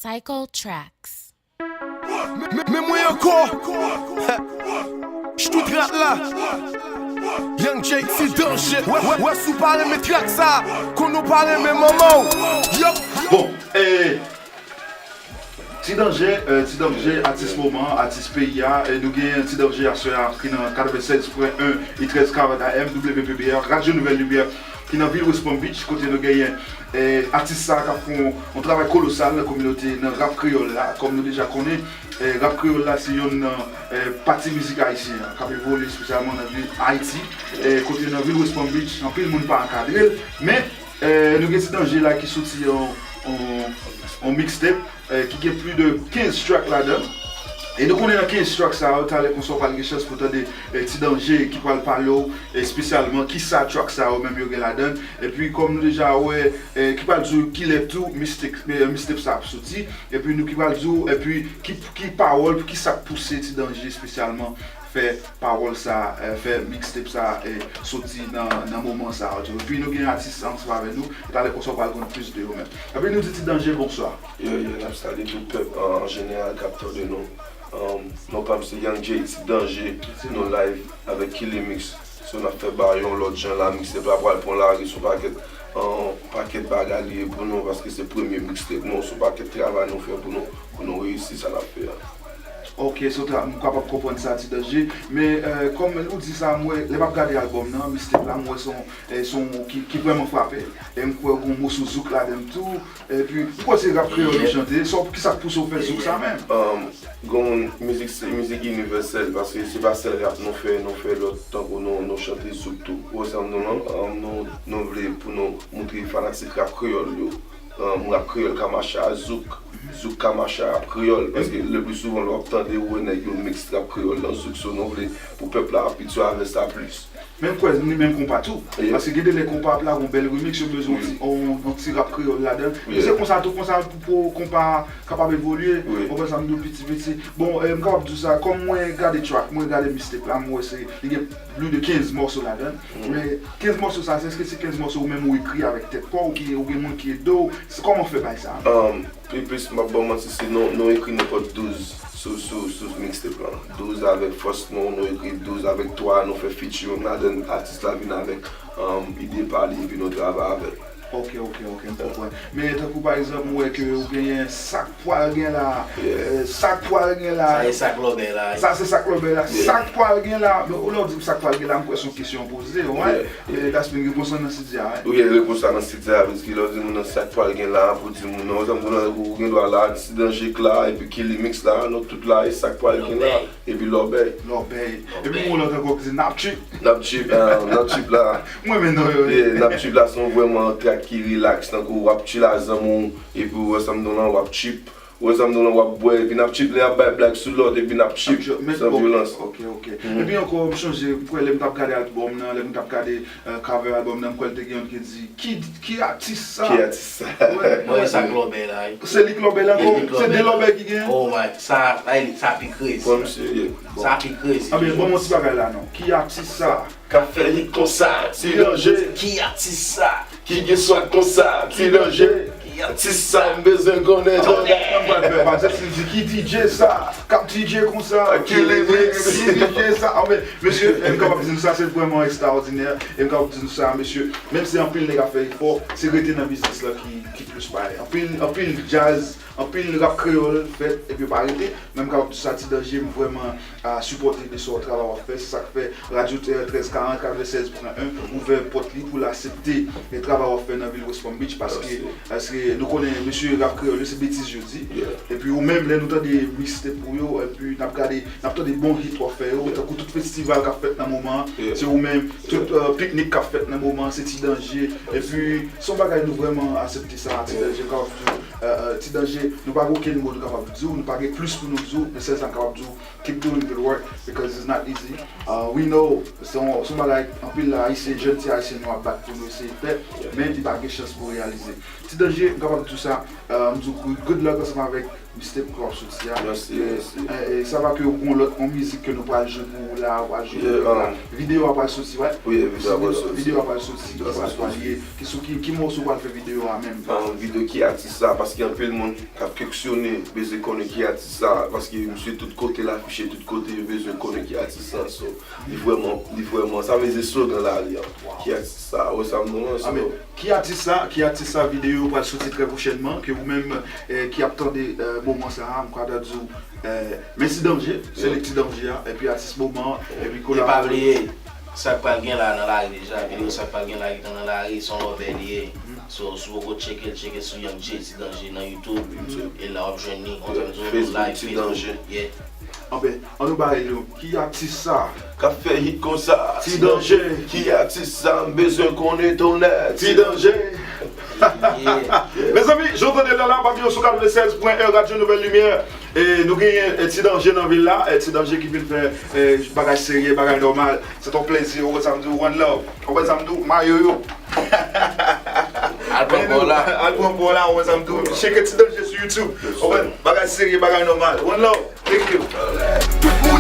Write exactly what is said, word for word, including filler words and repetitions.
Cycle Tracks. Men mwen ankò. J tout rat la. Young J, ti danje. Wè, wè, wè, si w pa renmen trak sa, konnen w pa renmen manman w. Yup. Bon, eh, Ti Danje, eh, Ti Danje, atis moman, atis peyi a. Eh, nou gen Ti Danje aswè a ki nan katrevennsèz pwen en e trèz karant A M, W P B R, Radio Nouvelle Lumière, ki nan vil West Palm Beach, kote nou genyen eh, atis sa a k ap fè yon, yon travay kolosal nan kominote, nan rap kreyòl la. Kòm nou deja konnen, eh, rap kreyòl la se yonn nan eh, pati mizik ayisyen an k ap evolye espesyalman nan vil Ayiti, eh, kote nan vil West Palm Beach, anpil moun pa ankadre l. Men, eh, nou gen Ti Danje la ki soti yon, yon, yon mixtape eh, ki gen plis de kenz track ladan l. E nou konnen nan kenz track sa yo, talè konsa w pral gen chans pou tande eh, Ti Danje ki pral pale w espesyalman kisa track sa yo menm yo gen ladan l. Epi kòm nou deja wè, eh, ki pral di w kilè tou mixtape, eh, mixtape sa ap soti. Epi nou ki pral di w, epi ki, ki pawòl, ki sa k pouse Ti Danje espesyalman fè pawòl sa, eh, fè mixtape sa eh, soti nan, nan moman sa. Epi nou gen atis ansanm avè nou, e talè konsa w pral konn plis de yo menm. Epi nou di Ti Danje bonswa. Yo, yo, n ap salye tout pèp an, an jeneral k ap tande nou. Um, non pa m se Young J, Ti Danje, nou live avèk Killy Mix. So n ap fè bagay yon lòt jan la, mixtape la pral pran lari sou pakèt, um, pakèt bagay li ye pou nou, paske se premye mixtape nou, sou pakèt travay nou fè pou nou, pou nou reyisi sa n ap fè a. Ok, so ta, m kapab konprann sa, Ti Danje. Men, eh, kòm ou di sa, m wè, lè m ap gade albòm nan, mixtape la, m wè se yon, eh, se yon ki, ki vrèman frape. E m kwè gen yon moso zouk ladan l tou. Epi, m kwè se rap kreyòl ou chante. Sa, kisa k pouse w fè zouk sa menm? Um, gen yon mizik, se mizik inivèsèl, paske se pa sèl rap nou fè, nou fè lòt, tankou nou, nou chante zouk tou. Ou wè sa m di w lan? Um, nou, nou vle pou nou montre fanatik rap kreyòl yo. Um, rap kreyòl ka mache a zouk, zouk ka mache a rap kreyòl, paske le pli souvan lè w ap tande, ou wè nèg yo mix rap kreyòl nan zouk, so nou vle pou pèp la abitye avè sa plis. Men m kwè ni menm konpa tou. Paske gen de lè konpa ap lage yon bèl remix, yo bezwen yon ti, yon, yon ti rap kreyòl ladan l. Men se konsa tou, konsa pou, pou konpa kapab evolye. Ou konprann sa m di w, piti piti. Bon, eh, m kapab di w sa, kòm mwen gade track, mwen gade mixtape la, m wè se, li gen plis de kenz mòso ladan l. Men kenz mòso sa, èske se kenz mòso ou menm ou ekri avèk tèt pa w, ou ki, ou gen moun ki ede w? Se kòman w fè bagay sa? Um, Pi plis, m ap ba w manti, si nou, nou ekri nenpòt douz sou, sou, sou mixtape lan. Douz avèk fòs nou, nou ekri douz avèk twa, nou fè featuring ladan l, atis la vin avèk, um, ide pa li, epi nou travay avè l. Ok, ok, ok, m konprann. Men tankou pa egzanp, m wè ke ou genyen sa k pral gen la. Eh, sa k pral gen la. Sa se sa k lòbèy la. Sa se sa k lòbèy la. Sa k pral gen la. Men ou lè w di m sa k pral gen la, m kwè se yon kesyon w poze, wi. Men Dasmin, repons lan nan estidyo a, wi. Wi, repons la nan estidyo a, paske lè w di moun nan sa k pral gen la, pou di moun nan, ou gen dwa la, Ti Danje k la, epi Killy Mix la, nou tout la, e sa k pral gen la. Epi lòbèy. Lòbèy. Epi gen yon lòt ankò ki di n ap trip. N ap trip, eh, n ap trip la. M renmen non yo. Yeah, n ap trip la, se yon vrèman track ki relax, tankou w ap chill a zanmi w, epi w wè sa m di w lan, w ap trip. Ou wè sa m di w lan, w ap bwè, epi n ap trip, lè y ap bay blag sou lòt, epi n ap trip, san vyolans. Ok, ok. Epi ankò, m chonje, m kwè lè m t ap gade albòm nan, lè m t ap gade eh, cover albòm nan, m kwè l te gen youn ki di, ki, ki atis sa? Ki atis sa? Mwen, e sa k lòbèy la, wi. Se li k lòbèy la ankò? Se de lòbèy ki gen? Oh my, sa, sa, sa pi krezi. Sa pi krezi. Anben, ban m yon ti bagay la non. Ki atis sa? K ap fè li konsa, Ti Danje. Ki atis sa? Ki gen swag konsa, Ti Danje. Ki atis sa? M bezwen konnen. Anben, m pral fè pa se si di ki D J sa? K ap D J konsa. Killy Mix. Ki D J sa? Anben, mesye, m kapab di nou sa, se vrèman ekstraòdinè. E m kapab di nou sa, mesye, menm si anpil nèg ap fè efò, se rete nan biznis la ki, ki plis bay. Anpil, anpil djaz, anpil rap kreyòl fèt, epi yo pa rete. Men m kapab di sa, Ti Danje, m vrèman a sipòte de sa w travay w ap fè. Se sa k fè Radyo Terè trèz karant, katrevennsèz pwen en ouvè pòt li pou l aksepte e travay w ap fè nan vil West Palm Beach, paske, paske nou konnen mesye rap kreyòl yo, se betiz yo di. Epi ou menm, lè nou tande mixtape ou yo, epi n ap gade, n ap tande bon hit w ap fè yo, tankou tout festival k ap fèt nan moman an, se ou menm, tout eh, piknik k ap fèt nan moman an, se Ti Danje. Epi se yon bagay nou vrèman aksepte sa, Ti Danje, m kapab di w, eh, eh, Ti Danje, nou pa gen okenn mo nou kapab di w, nou pa gen plis pou nou di w, men sèl sa m kapab di w, keep doing good work, because it's not easy. Uh, we know, se yon, se yon bagay, anpil Ayisyen, jèn ti Ayisyen nou ap bat pou nou eseye fè, men li pa gen chans pou reyalize. Ti Danje, m kapab di w sa, uh, m di w good, good luck ansanm avèk mixtape ke w ap soti a. Mèsi, mèsi. E, e, sa va ke yon lòt, yon mizik ke nou pral jwe pou ou la, ou pral jwe pou ou la. Videyo a pral soti, wi. Wi, videyo a pral soti. Videyo a pral soti, ki sa pral ye, ki sou ki, ki mòso w pral fè videyo a menm? Videyo ki atis sa, Paske anpil moun k ap keksyone, bezwen konnen ki atis sa, paske misye tout kote l afiche, tout kote yo bezwen konnen ki atis sa. So, li vrèman, li vrèman, sa vle di slogan lari a. Ki atis sa, wè sa m di w lan, so. Ki atis sa, ki atis sa, videyo yo pral soti trè pwochènman, ke ou menm eh, ki ap tande eh, moman sa a, m ka ta di w, eh, men Ti Danje, se li k Ti Danje a, epi atis moman an, epi E pa bliye, sa k pral gen la nan lari deja, videyo sa k pral gen la gentan nan lari, se yon lòbèy li ye. So, si w poko tcheke l, tcheke sou Young J, Ti Danje nan YouTube, e la w ap jwenn li, on tann di w live, Facebook, yeah. Anben, ann nou ba yo, ki atis sa? K ap fè hit konsa. Ti Danje. Ki atis sa, m bezwen konnen tonè. Ti Danje. Mezanmi, jan w tande l la, pa bliye sou katrevennsèz pwen en Radyo Nouvèl Limyè. E nou genyen eh, Ti Danje nan vil la, eh, Ti Danje ki vin fè eh, bagay serye, bagay nòmal. Se t on plezi, ou konn sa m di w, one love. Ou konn sa m di w, mayo yo. Al pran pa w la. Al pran pa w la, ou konn sa m di w. Tcheke Ti Danje sou YouTube. Ou konn, bagay serye, bagay nòmal. One love. Thank you.